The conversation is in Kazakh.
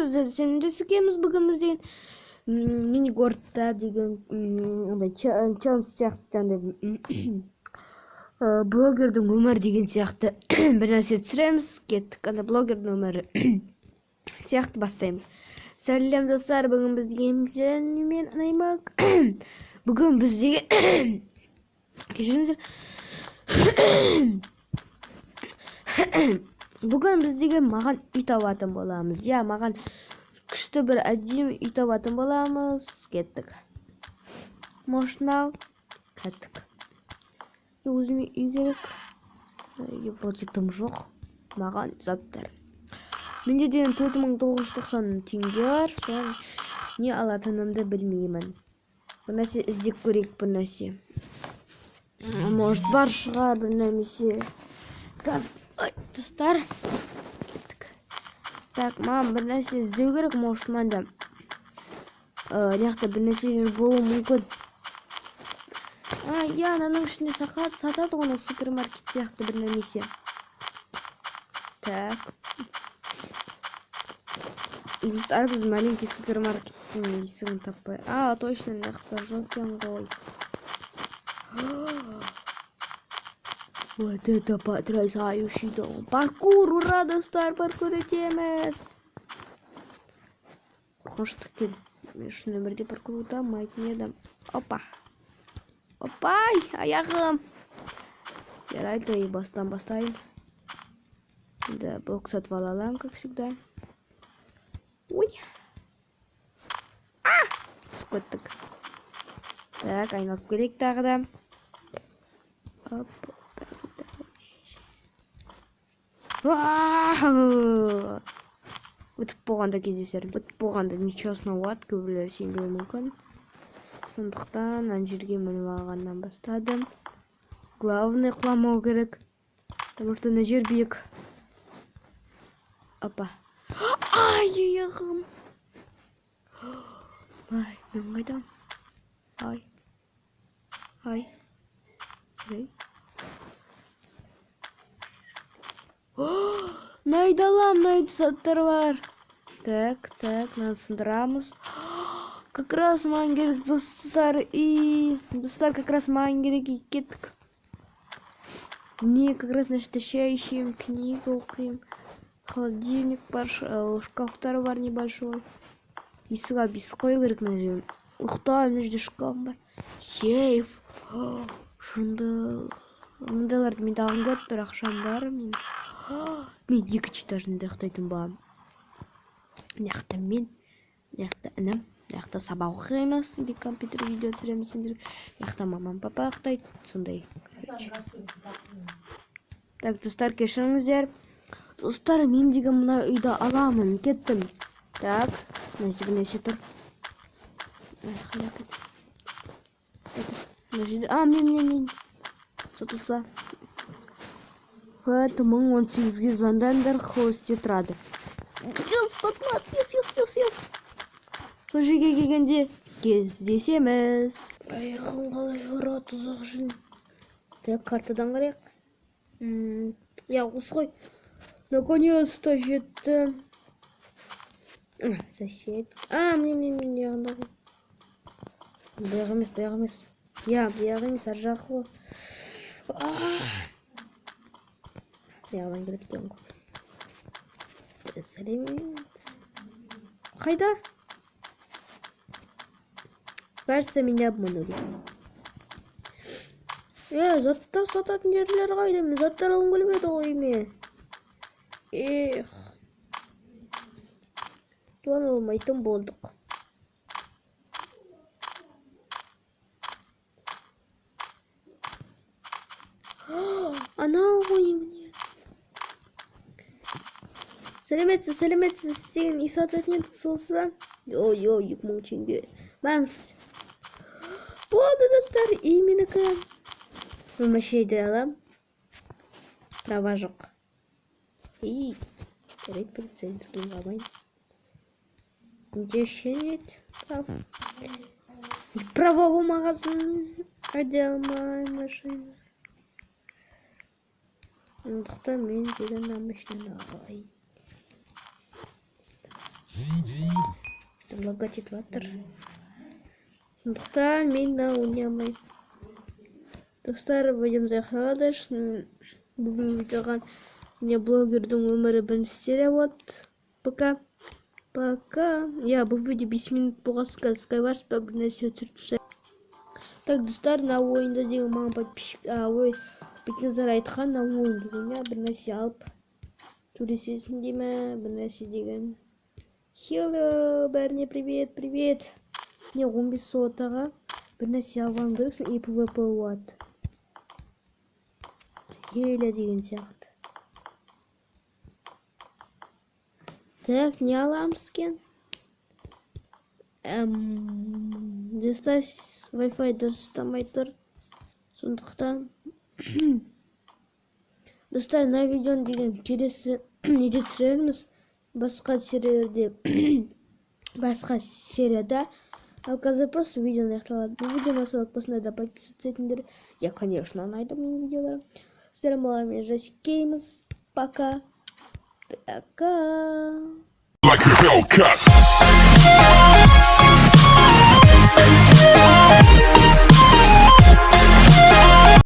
Сәлем, бүгін біз деген мини-городта деген андай челлендж сияқты, андай блогердің өмірі деген сияқты бір нәрсе түсіреміз. Кеттік, андай блогердің өмірі сияқты бастаймын. Сәлем, достар, бүгін біз деген мен Аймақ. Бүгін біз деген, кешіріңіздер, бүгін біз деген маған үй табатын боламыз. Иә, маған күшті бір әдемі үй табатын боламыз. Кеттік. Может, мынау. Кеттік. Өзіме үй керек. Үйде вроде дым жоқ. Маған заттар. Менде деген 4990 теңге бар. Соны не алатынымды білмеймін. Бір нәрсе іздеп көрейік, бір нәрсе. Может, бар шығар бір нәрсе. Ой, достар. Кеттік. Так, маған бір нәрсе іздеу керек, может, мында. Мына жақта бір нәрселер болуы мүмкін. А, иә, ананың ішінде сатады ғой, супермаркет сияқты бір нәрсе. Так. Достар, біз маленький супермаркеттің есігін таппай. А, точно, мына жақта жоқ екен ғой. Вот это потрясающий дом. Паркур, ура, достар, паркур етеміз. Қорқынышты екен. Мен шын өмірде паркур өте алмайтын едім. Опа. Опай, аяғым. Жарайды, и бастан бастайын. Да, блок сатып ала аламын, как всегда. Ой. А! Түсіп кеттік. Так, айналып келейік тағы да. Оп. Өтіп болғанда кездесермін. Өтіп болғанда нечестно болады, көбілері сенбеуі мүмкін. Сондықтан ана жерге мініп алғаннан бастадым. Главное, құламау керек. Потому что мына жер биік. Опа. Ай, аяғым. Ай, мен қайдам? Ай. Ай. Ай. Мынайды алам, мынайды, заттар бар. Так, так, мынаны сындырамыз. Как раз маған керек, достар. И достар, как раз маған керек, и кеттік. Не, как раз, значит, чай ішемін, книга оқимын. Холодильник бар, шкафтар бар небольшой. Есік алып, есік қою керек мына жерге. Ұйықта, мына жерде шкаф бар. Сейф. Шынды. Мындайларды мен алғым келеді, бірақ ақшам бар мен. Мен екінші этажында ұйықтайтын боламын. Мына жақта мен, мына жақта інім, мына жақта сабақ оқимыз или компьютер видео түсіреміз сендерге. Мына жақта мамам, папа ұйықтайды. Сондай, короче. Так, достар, кешіріңіздер. Достар, мен деген мына үйді аламын. Кеттім. Так, мына жерде бір нәрсе тұр. Ай, қалай. Мына жерде, а, мен, мен, мен. Сатылса. Вот, 1018-ге звондаңдар, холосте тұрады. Yes, сатылады, yes, yes, yes, yes. Сол жерге келгенде кездесеміз. Аяғым қалай ұрады ұзақ жүн. Так, картадан қарайық. Иә, осы ғой. Наконец-то жеттім. Сосед. А, міне, міне, міне, жағында ғой. Бұяқ емес, бұяқ емес. Иә, бұяқ емес, ар жағы ғой. Бұяғынан келеді екен ғой. Сәлемет. Қайда? Кажется, меня обманули. Е, заттар сататын жерлер қайда? Мен заттар алғым келіп еді ғой үйіме. Эх. Туан алмайтын болдық. Анау ғой, міне. Сәлеметсіз, сәлеметсіз, сен үй сататын едік, солсыз ба? Ой, ой, 2000 теңге. Маңыз. Болды, достар, үй менікі. Мен машина алам. Права жоқ. И, жарайды, полицейский алмайын. Еще нет прав. Права болмағасын айдай алмаймын машина. Сондықтан мен деген мына машинаны алайын. Лагать етіп жатыр, сондықтан мен мына ойнай алмаймын. Достар, видеомыз аяқталады. Бүгінгі видеоға міне, блогердің өмірі бірінші серия болады. Пока, пока. Иә, бұл видео 5 минут болған соң, қазір Skywars па, бір нәрсе түсіріп тастаймын. Так, достар, мына ойында деген маған подписчик, ой, Бекназар айтқан, мына ойынды ойна, бір нәрсе алып төйлесесің дей ме, бір нәрсе деген. Hello, бәріне привет, привет. Не, 15 золотаға бір нәрсе алған керексің, и ПВП болады, зелье деген сияқты. Так, не аламыз екен? Достар, Wi-Fi дұрыс ұстамай тұр, сондықтан, достар, мына видеоны деген келесі неде түсіреміз, басқа серияде, басқа серияда. Ал қазір просто видеоны аяқталады. Бұл видео ұнаса, лайк басыңдар да, подписаться етіңдер. Я, конечно, ұнайды менің видеоларым. Сіздермен болған мен, Геймс. Пока, пока. Like a Hellcat.